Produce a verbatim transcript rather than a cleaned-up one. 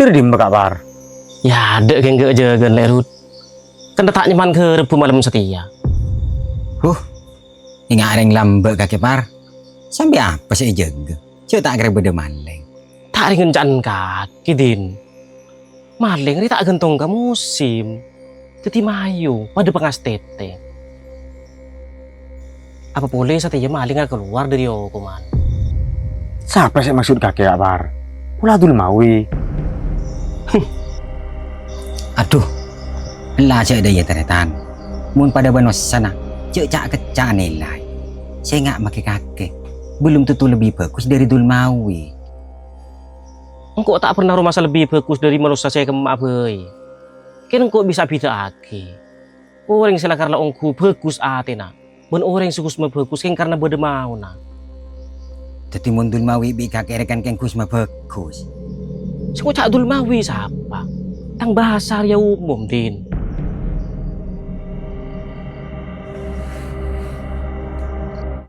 Dhâri dimma, Ka' Par? Yâ, adâ' ghânggâ' jâgâna, Lè' Rut. Kan ta' nyamana ghârebbhâ malem satèya. Huh, enga' rèng lambâ' kakè, Par. Sampè' apa sè èjâgâ? Jhâ' ta' kèra bâdâ malèng. Ta' rèng ngenca'an kakè, Din. Malèng rè ta' ghântong ka mosèm. Dhâddhi mayu, padâ pangastètè. Apa polè satèya malèngnga kalowar dhâri okoman? Sapa sè maksod kakè, Ka' Par? Pola Dulmawi. Adhu, ella jhâ' dâ' iyâ tarètan. Mon padâ bân ossana, jhâ' ca'-kecca' nilai. Sènga' makè kakè, bellum tanto lebbi bhâghus dhâri Dulmawi. Engko' ta' pernah aromasa lebbi bhâghus dhâri manossa sè kemma'a bhâi. Kèng engko' bisa abhidhâ'aghi. Orèng sè lakar la ongghu bhâghus atèna, bân orèng sè ghusma bhâghus kèng karna bâdâ maona. Dhâddhi mon Dulmawi bi' kakè rè kan kèng ghusma bhâghus. Sè ngoca' Dulmawi sapa? Tang bhâsa rèya umum, Din.